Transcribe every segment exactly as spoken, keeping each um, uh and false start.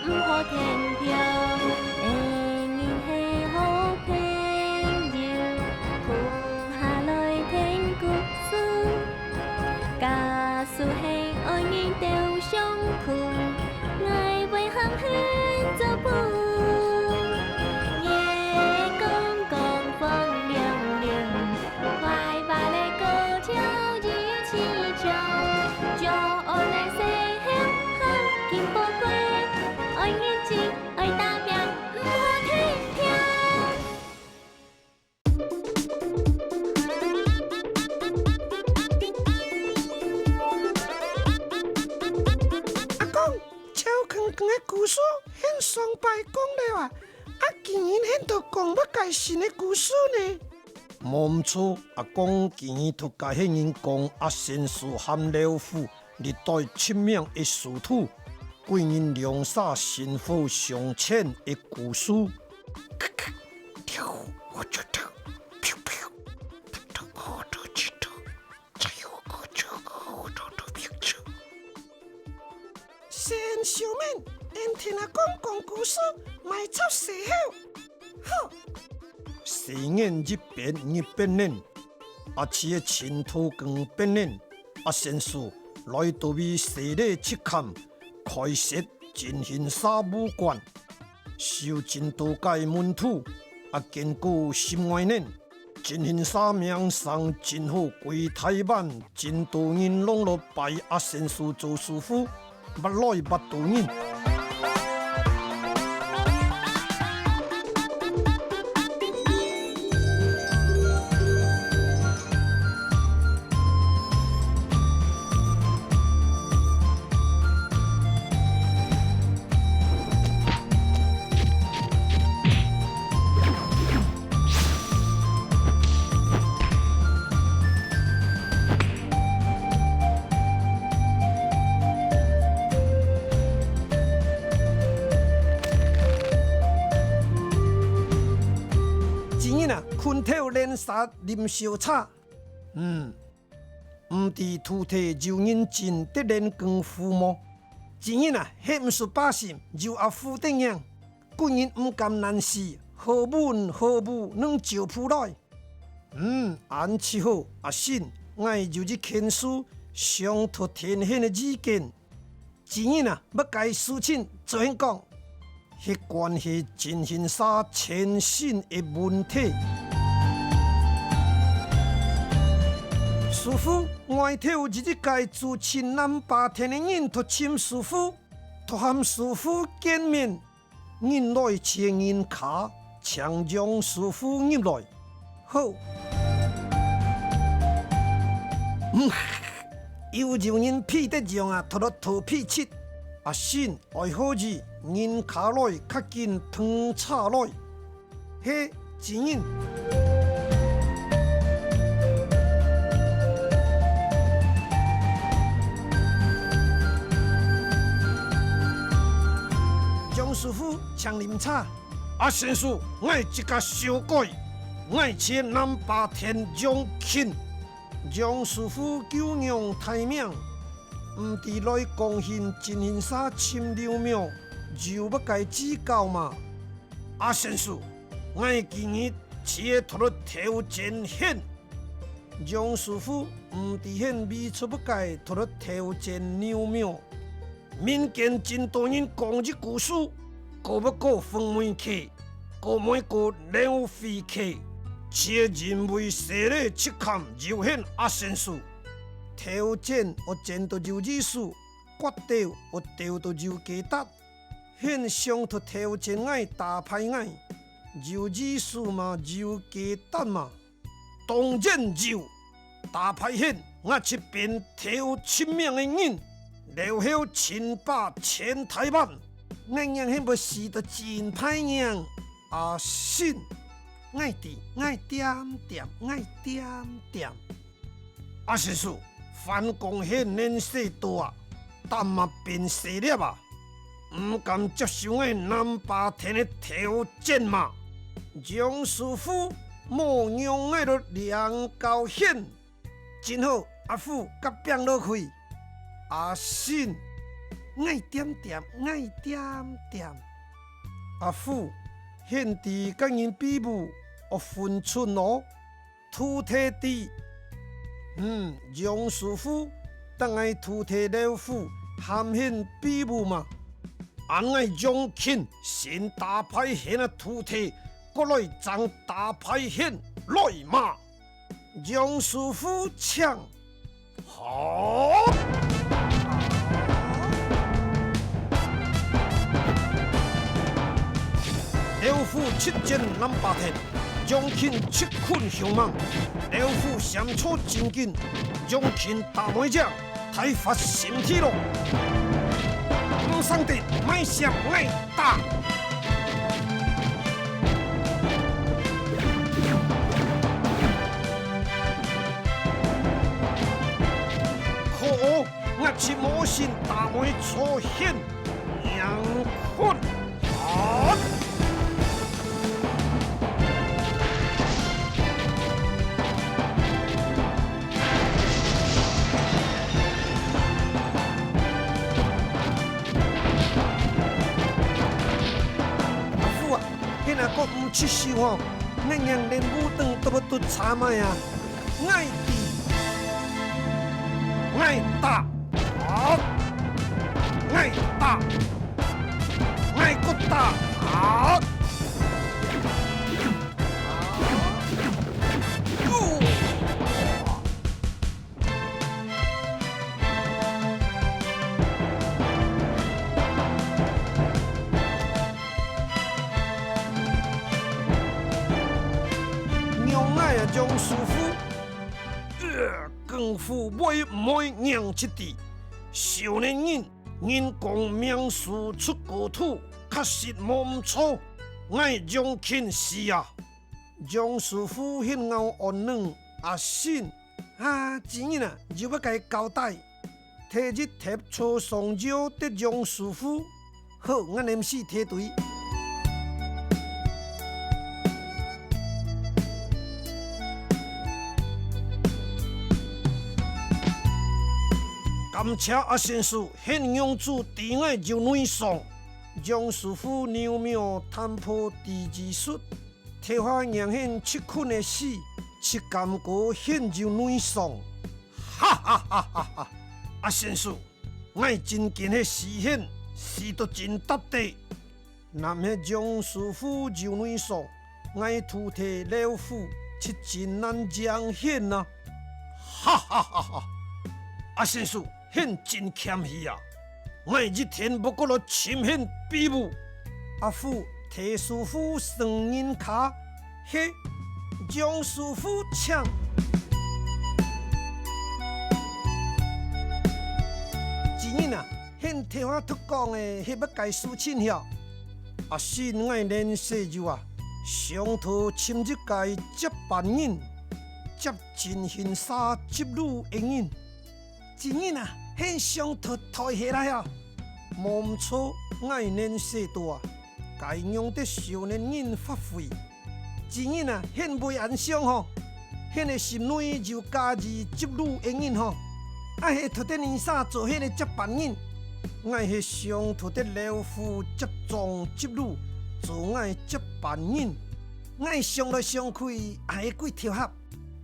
毋好天平，恩人係好朋友，共下來聽故事。假使係愛人鬥相共，𠊎會喊喊做伴。月光光風涼涼， 快活个歌調一起唱，就愛來細聲喊緊寶貴，愛認真，愛打拚，毋好停停。阿公，超康康个故事，𠍲上擺講了啊，啊，今日𠍲著講麼个新个故事呢？ 無毋著，阿公今日著佮𠍲人講阿仙樹和老虎歷代出名个事頭，貴人兩儕薪火相傳个故事。先小明，𠊎聽阿公講故事，莫插時候。好。 西元一百二十八年，阿市个清道宮變冷，阿仙樹來到位西螺七崁，開設真行社武館，收真多个門徒，啊，經過十外年，真行社名聲真好，歸臺灣 真多人攏來拜阿仙樹做師傅，越來越多人。 今日啊，睏頭練沙啉燒茶。嗯， 毋知土地有人真得練功夫無？今日啊，係毋使百姓，有阿虎得贏，古人毋敢懶尸，好文好武能招步來。嗯，恁就好，阿信，𠊎有一件事，想討聽你个意見。 今日啊，麼个事情做得講，係關係真行社前身个問題。師傅，外頭有一个住在南霸天个人討尋師傅，討和師傅見面。 人來就人客，請楊師傅入來。好。嗯，又有人飛得揚啊，討落討飛出。阿信，愛好意，人客來，較緊捧茶來。係，主人。 楊師傅，請啉茶。阿仙樹，𠊎自家紹介，𠊎係南霸天楊欽。楊師傅久仰大名，毋知來廣興真行社尋劉廟，有麼个指教嗎？阿仙樹，𠊎今日就討落挑戰你。 楊師傅，毋知你為著麼个討落挑戰劉廟？民間真多人講一句說，過毋過紅梅溪，過毋過劉妃溪，就因為西螺七崁有你阿仙樹。挑戰愛戰到有意思，決鬥愛鬥到有價值。你想討挑戰𠊎，打敗𠊎，有意思嘛，有價值嘛？ 當然有，打敗你，𠊎就變頭出名个人，留後稱霸全臺灣。𠊎仰會死到真歹樣？阿信，𠊎知，𠊎恬恬，𠊎恬恬。阿仙樹，反講你年歲大啊，膽嘛變細粒啊， 毋敢接受𠊎南霸天个挑戰嗎？楊師傅，莫讓𠊎來領教你。真好，阿虎，合拚落去。阿信， ，𠊎恬恬，𠊎恬恬。阿虎，現在个人比武，惡分寸哦。徒弟知。嗯，楊師傅，等𠊎徒弟老虎喊你比武嘛。 恁𠊎楊欽先打敗你个徒弟，過來正打敗你，來嘛！楊師傅請。好！老虎七戰南霸天，楊欽七困凶猛，老虎閃爍真緊，楊欽打無贏， 大發神氣咯！毋上得，莫閃，𠊎打！可惡，吾隻魔神打無著，現贏困！ 阿虎啊，你若過毋出手吼，𠊎仰連烏燈都毋會差麼啊！ 𠊎知，𠊎打，啊！𠊎打，𠊎過打，啊！讓𠊎啊，楊師傅！ 呃，功夫會毋會贏就知。少年人，人講名師出高徒，確實無毋著。𠊎楊欽輸啊！楊師傅你𠢕戇卵，阿信。啊，今日啊，有麼个交代。 第一帖坐上轎得楊師傅，好，𠊎臨時提隊。感謝阿先生，現用主知𠊎有內傷。楊師傅兩秒淡薄知字術， 頭下贏你七困个死，就感覺你有內傷。哈哈哈哈哈！阿先生，𠊎真驚你死你，死到真踏實。若係楊師傅有內傷，𠊎徒弟老虎就真難贏你啊！哈哈哈哈！阿先生， 你真謙虛啊！𠊎一定會過來尋你比武。阿虎，弟子師傅承認，係，楊師傅請。今日啊，你頭下讀講个係麼个事情曉？阿信，𠊎年歲有啊，想討尋一个接班人，接陳興沙接路个人。 今日啊，你想討代替啦呀？無毋著，𠊎年歲大啊，該仰得少年人發揮。今日啊，你會恁想吼，你个心內有家己接路个人吼，𠊎係討得你儕做你个接班人，𠊎係想討得老虎接莊接路，做𠊎接班人。𠊎想來想去，𠊎係鬼頭殼。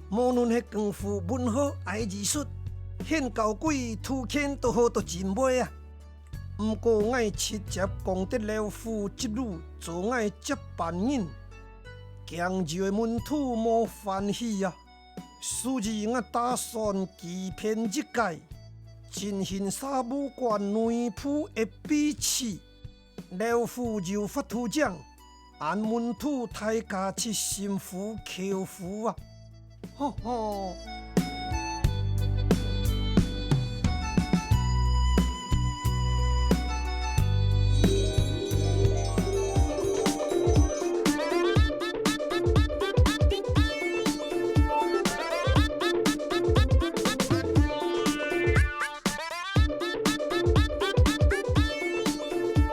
無論係功夫、文學抑係藝術，你教鬼、圖拳都好到盡尾啊。毋過𠊎直接講得老虎接路做𠊎接班人，驚有个門徒無歡喜啊。所以𠊎打算欺騙一个，真興沙武館內部个比試。 老虎有法度贏，恁門徒大家就心服口服啊！吼吼！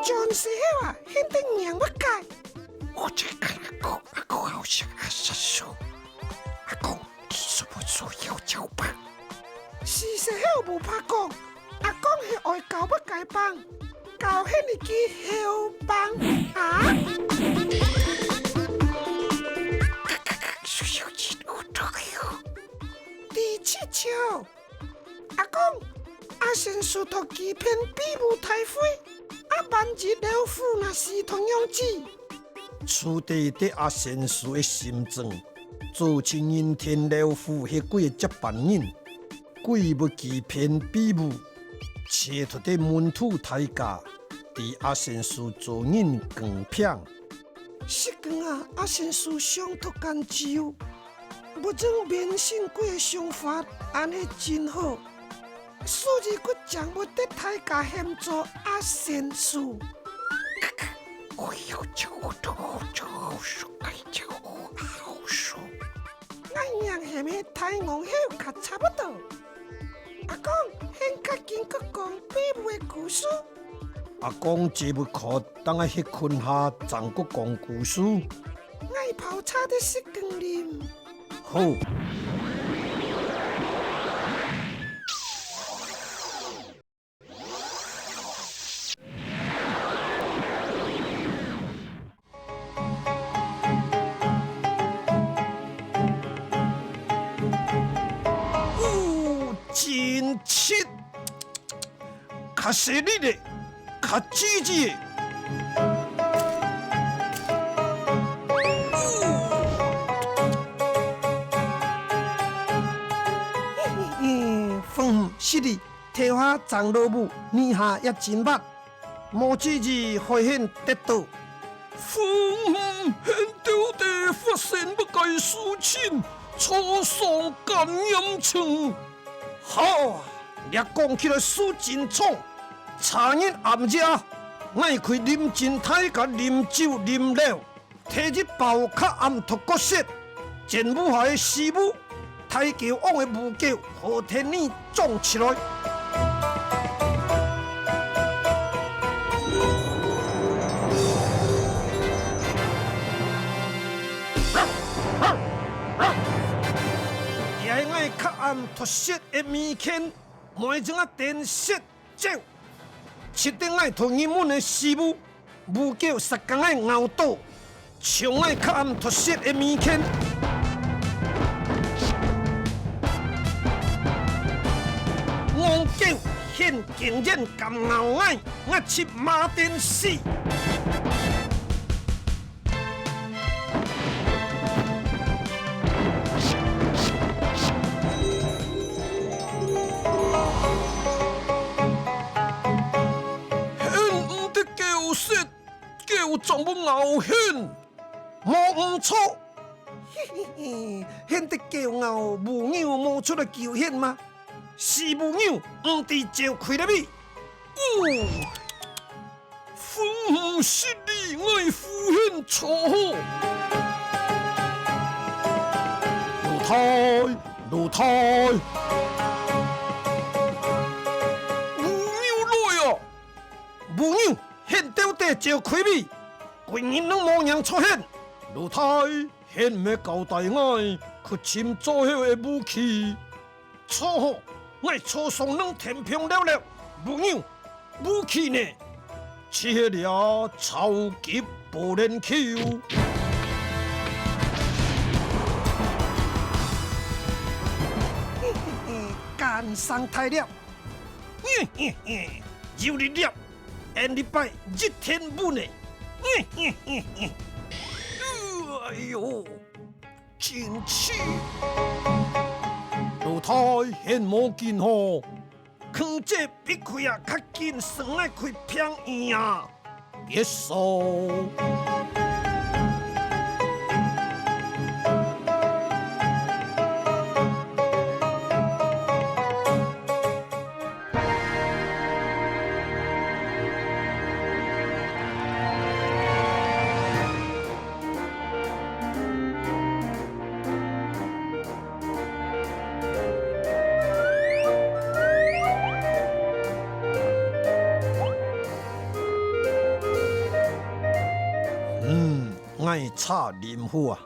真係啊！ 你等仰般个？我這个阿公，阿公好像阿叔叔。阿公，你做麼做樣係愛交分𠊎放，交分你去後放啊！第七招，阿公，阿仙樹讀幾篇比武大會，啊萬一老虎若死當樣子？ 處理得阿仙樹个心症，做出認定老虎係佢个接班人，佢會幾篇比武，切出个門徒大家，對阿仙樹做人公平。實梗啊，阿仙樹想讀恁久， 目前明神佢个想法，恁係真好，所以佢正會得大家喊做阿仙樹。𠊎仰喊係大戇猴較差不多。阿公，喊較緊佢講比武个故事。阿公，這會渴，等𠊎歇睏下，正過講故事。 𠊎泡茶在食更啉。好。哦，真七！ 較細力咧，較支持咧。嗯，分你失禮，頭下長老母，二下也真滑，無支持害你跌倒。分你到底發生麼个事情，挫傷恁嚴重。 好啊，這講起來事真長。昨日暗夜，𠊎去臨近大家啉酒啉了，提一包較暗讀角色，全部下个詩舞，大橋王个舞狗好天你裝起來。 這係𠊎較暗脱色个物件，每一隻啊電色鳥，食得𠊎同你們个食物，無叫殺工𠊎咬到，搶𠊎較暗脱色个物件。戇狗，現竟然敢咬𠊎，𠊎去罵電視！ 你毋得狗食，狗正會咬你。無毋著。嘿嘿嘿，你得狗咬，母牛無出來救你嗎？死母牛，毋知走開了未？哦！ 分你失禮，𠊎赴你坐好。老弟，老弟。母牛來啊！母牛，你到底走開未？歸日攏無影出現。老弟，你毋係交代𠊎去尋最後个武器。 坐好，𠊎坐上攏天平了了，母牛，武器呢？就係這超級保齡球。嘿嘿嘿，奸生大了！嘿嘿嘿，有你了，俺這擺一定穩呢！嘿嘿嘿嘿。哎喲！ 真氣。老弟，你無緊吼，囥這必開啊，較緊，算𠊎開病院啊！別說。嗯，𠊎茶啉好啊。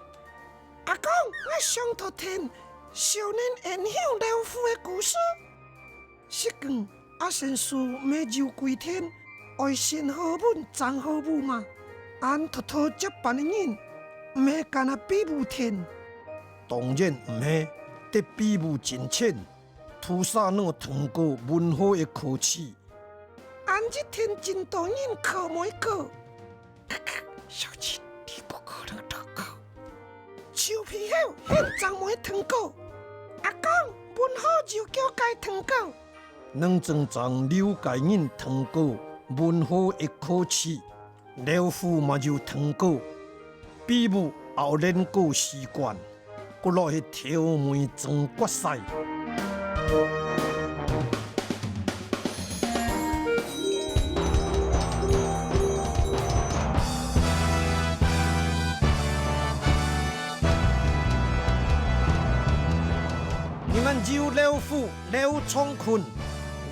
阿公，𠊎想討聽少年英雄老虎个故事。 食光，阿先生毋係有規定，愛先好文正好武嘛？恁偷偷接班个人，毋係干焦比武天？當然毋係，得比武真淺，土儕哪通過文科个考試？恁一定真多人考毋過。小姐，你不可能通過。臭皮猴，現在毋會通過。阿公，文科就叫佢通過。 兩種正了解人通過文科个考試，老虎嘛有通過，比武拗連過四關，閣落去挑眉爭決賽。 你們有老虎、老長坤，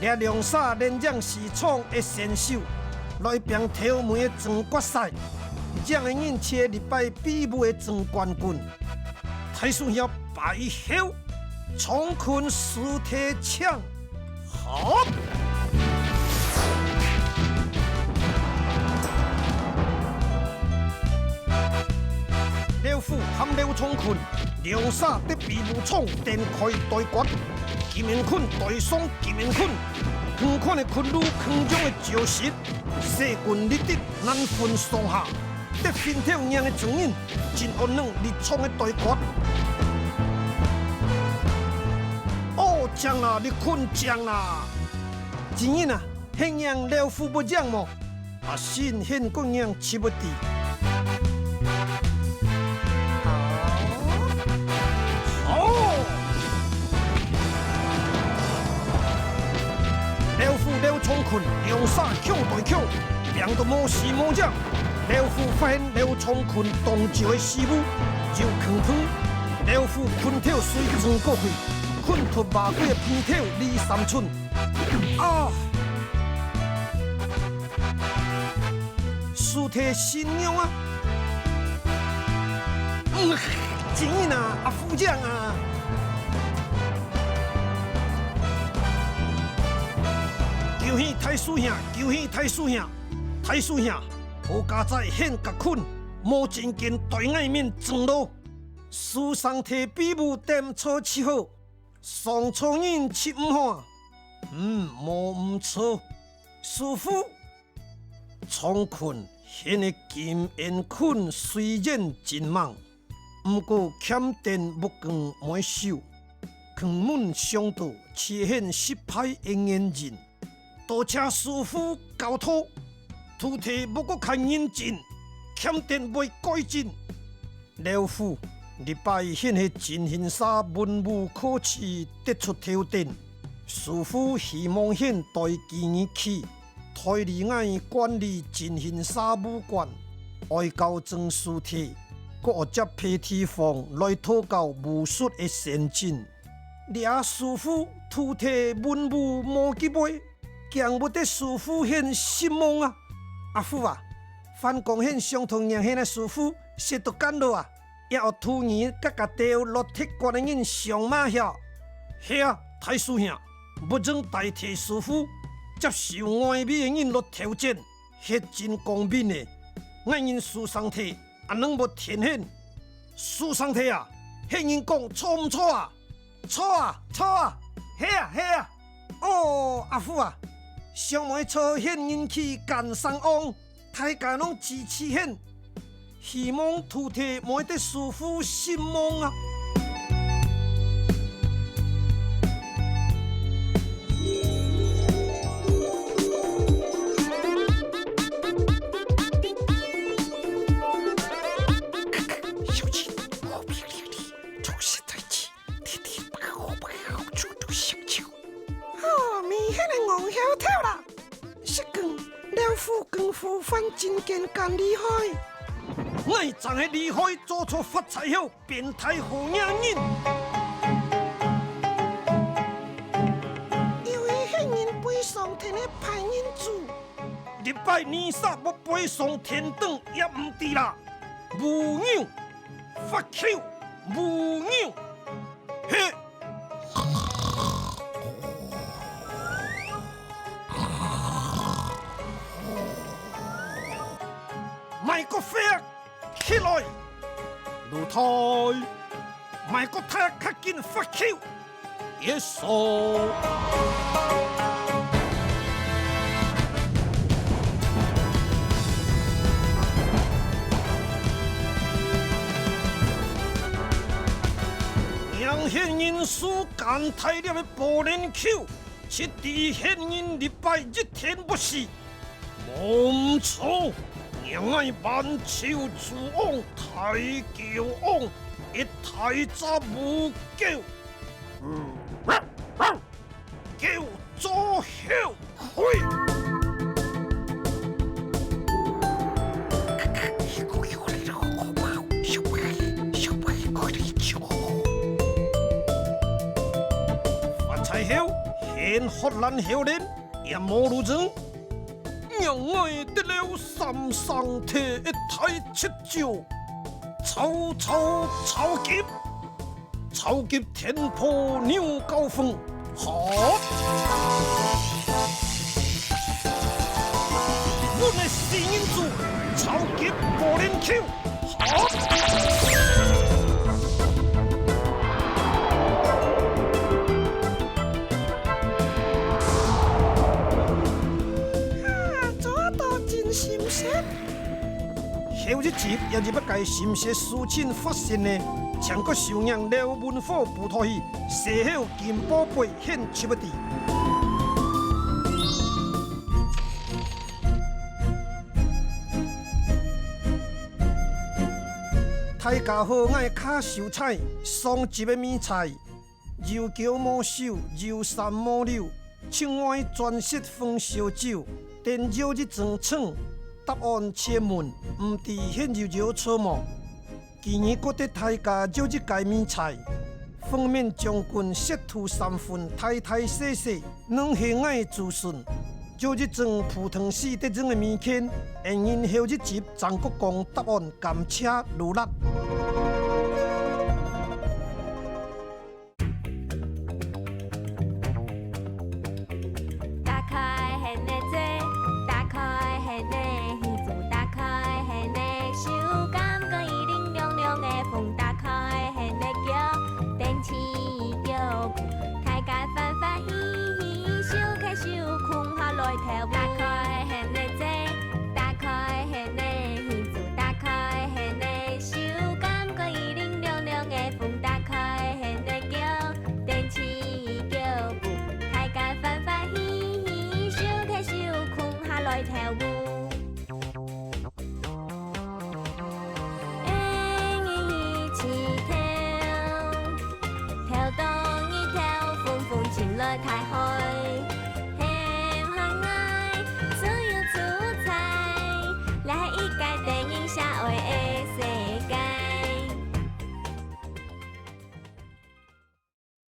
這兩儕連贏四場个選手，來拚挑眉个爭決賽，贏个人就係這擺比武个總冠軍。大樹兄拜後，長坤師弟請。 好！老虎和老長坤，兩儕在比武場展開對決。金圓坤對上金圓坤，遠看个坤路，遠用个招式，勢均力敵，難分上下。 得分頭贏个主人，盡可能入場个對決。哦，靚啦，你坤靚啦！主人啊，係贏老虎不贏無？啊，先現過贏七不知。好！ 老虎、老長坤兩儕強對強，拚到無時無影。老虎發現老長坤當招个時務，就吭吭。老虎坤頭隨轉過去，坤突馬虎个鼻頭離三寸。啊！ 輸忒新娘啊！嗯，真啊，阿虎贏啊！恭喜大樹兄，恭喜大樹兄！大樹兄，好佳哉現甲坤，無真見對外面爭咯。輸生忒比武點錯就好，上錯人就毋好啊！嗯，無毋著。 師傅，長坤現个金圓坤雖然真猛，毋過欠等木棍妹手，根本想到切現失敗个原因。多謝師傅教導，徒弟莫過較認真，欠等會改進。 老虎，這擺現係進行社文武考試得出頭等，師傅希望現代機器，代理𠊎管理進行社武館，愛校正書體，閣愛接別地方來討教武術个先進。這師傅徒弟文武無幾輩， 驚毋得師傅現失望啊！阿虎啊，反講現想同贏現个師傅，食到乾落啊，也愛徒兒甲甲兜落踢館个人想嘛曉。係啊，大師兄，毋用代替師傅，接受外面个人落挑戰，係真公平个。𠊎認輸生忒，恁樣無天譴。輸生忒啊，係人講著毋著啊？ 著啊，著啊，係啊，係啊。哦，阿虎啊，想毋著現人氣敢生旺，大家攏支持現，希望徒弟毋會得師傅失望啊。小姐，好评评理，重新再起。 天天跑跑跑，出出小球。好，明显个戇曉透啦！失敬，老夫功夫還真健，敢厲害。𠊎正係厲害，做錯發財後，變態好惹人。又係黑人飛上天个歹人子。這擺你煞無飛上天頂也毋知啦。無牛，發球，無牛。 嘿！个發起來！露台，莫過踢較緊發球！Yes sir！贏現人手，干大粒个保齡球，直抵現人禮拜一天不死。 無毋著，贏𠊎滿洲之王大狗王，一大隻母狗，狗做後腿。發財後，現喝爛後練， 也無路證，贏𠊎得了三雙腿一大七九，超超超級，超級天破牛角風，好！阮个四人組，超級保齡球！ 好！哈，做到真心適。後一集也入一個心適事情發生呢，全國首映劉文虎布袋戲，邂逅金寶貝獻出个地。 大家好，𠊎係卡秀才，上集个謎猜，有狗無手，有山無溜，窗外全是紅燒酒，等有一陣唱，答案全問，毋知現有有著無？ 今日過得大家有一個謎猜，封面將軍色土三分，大大細細，兩係𠊎子孫。有一種普通死得人个物件，恩人後一集正過講答案，感謝勞力。 打開你的嘴，打開你的耳朵，打開你的手，感覺伊冷涼涼的風，打開你的腳，踮起伊腳步，大家歡歡喜喜，手牽手共下來跳舞。打開你的嘴，打開你的耳朵，打開你的手，感覺伊冷涼涼的風，打開你的腳， 踮起伊腳步，大家歡歡喜喜，手牽手共下來跳舞。恩人一起跳，跳到日頭昏昏，進來大海